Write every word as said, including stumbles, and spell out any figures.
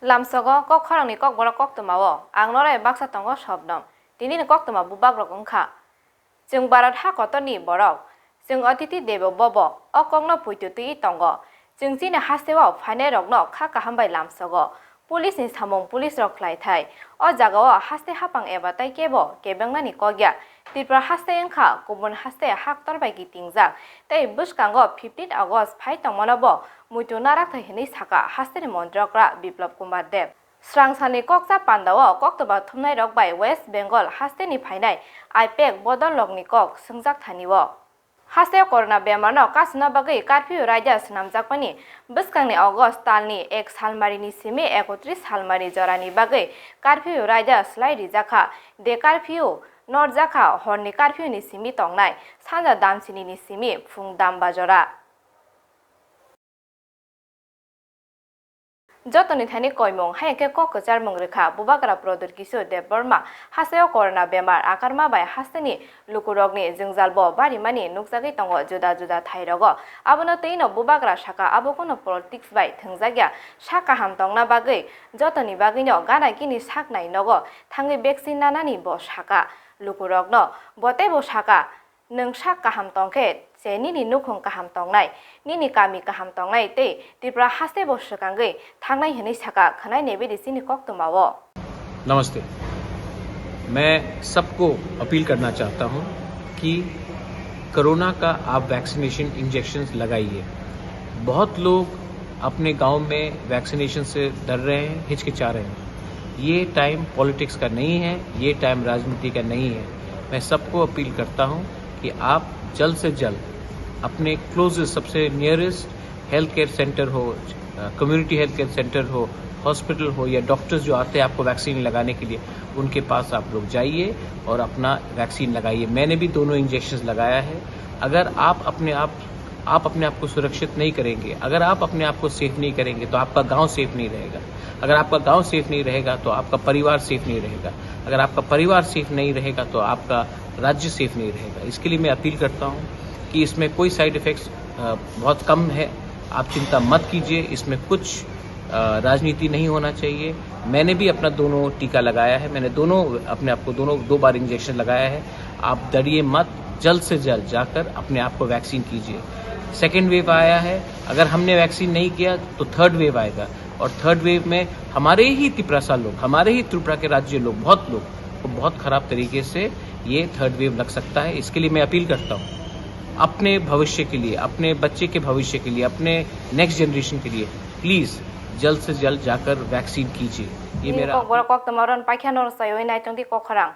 Lamsogo kok khorangni kokborok koktwmao ang noroi baksa tongo sobnom. Tinini koktwma bubagrok wngkha. Chwng Bharat ha kotorni borok. Chwng Atithi Devo Bhava, o kokno poito twiwi tongo. Chwng chini hasteo phainairokno kha kaham bai lamsogo. Police ni samung police rok khlai thai. O jagao haste hapang eba tai kebo kebengnani kok ya. Tripura haste wngkha kubun haste haktor bai kitingjak. Tei bwskango fifteen August phai tongmano bo muitu narak thai hwnwi saka hasteni montrokra Biplab Kumar Deb. Srang salni kokcha pandao koktwma thumnairok bai West Bengal hasteni phainai IPAC bodol rokni kok swngjak thani o. Hasteo corona bemarno kasuna bagwi curfew raida swnamjakmani bwskangni August talni ek salmarini simi ekotris salmari jorani bagwi curfew raida swlai rijakha. De curfew norjakha horni curfew ni simi tongnai sanja damsinini simi phung damba jora. Jotoni thani koimung, hai khe kok kwcharmung rwkha Bubagra Pradyot Kishore Debbarma. Hasteo corona bemar akarma bai hasteni lukurokni jwngjal bo barimani nukjagwi tongo juda juda thairogo. Abono twino Bubagra saka, abo kono politics bai thwngjakya. Sak kaham tongna bagwi jotoni bagwino gana gini sak nai nogo thangwi vaccine nanani bo saka. Lukurokno bo teibo saka. Nwng sak kaham tong khe se nini nukhung kaham tongnai, nini kami kaham tongnai tei Tripura haste bo swkangwi thangnai hwnwi saka khwnai nebedi chini koktwmao. नमस्ते। मैं सबको अपील करना चाहता हूं कि कोरोना का आप vaccination injection लगाइए। बहुत लोग अपने गांव में वैक्सीनेशन से डर रहे हैं, हिचकिचा रहे हैं। ये टाइम पॉलिटिक्स का नहीं है, ये टाइम राजनीति का नहीं है। मैं सबको अपील करता हूं कि आप जल्द से जल्द अपने क्लोजेस्ट, सबसे नियरेस्ट हेल्थ केयर सेंटर हो, कम्युनिटी हेल्थ केयर सेंटर हो, हॉस्पिटल हो या डॉक्टर्स जो आते हैं आपको वैक्सीन लगाने के लिए, उनके पास आप लोग जाइए और अपना वैक्सीन लगाइए। मैंने भी दोनों इंजेक्शन लगाया है। अगर आप अपने आप आप अपने आप को सुरक्षित नहीं करेंगे, अगर आप अपने आप को सेफ नहीं करेंगे तो आपका गांव सेफ नहीं रहेगा। अगर आपका गांव सेफ नहीं रहेगा तो आपका परिवार सेफ नहीं रहेगा। अगर आपका परिवार सेफ नहीं रहेगा तो आपका राज्य सेफ नहीं रहेगा। इसके लिए मैं अपील करता हूँ कि इसमें कोई साइड इफेक्ट्स बहुत कम है। आप चिंता मत कीजिए। इसमें कुछ अ, राजनीति नहीं होना चाहिए। मैंने भी अपना दोनों टीका लगाया है। मैंने दोनों, अपने आप को दोनों, दो बार इंजेक्शन लगाया है। आप डरिए मत, जल्द से जल्द जाकर अपने आप को वैक्सीन कीजिए। सेकेंड वेव आया है, अगर हमने वैक्सीन नहीं किया तो थर्ड वेव आएगा। और थर्ड वेव में हमारे ही तिपरासा लोग, हमारे ही त्रिपुरा के राज्य लोग, बहुत लोग को बहुत खराब तरीके से ये थर्ड वेव लग सकता है। इसके लिए मैं अपील करता हूँ, अपने भविष्य के लिए, अपने बच्चे के भविष्य के लिए, अपने नेक्स्ट जनरेशन के लिए प्लीज जल्द से जल्द जाकर वैक्सीन कीजिए। ये मेरा Kokborok koktwma ron paikha nor sayoi naitung di kokharang.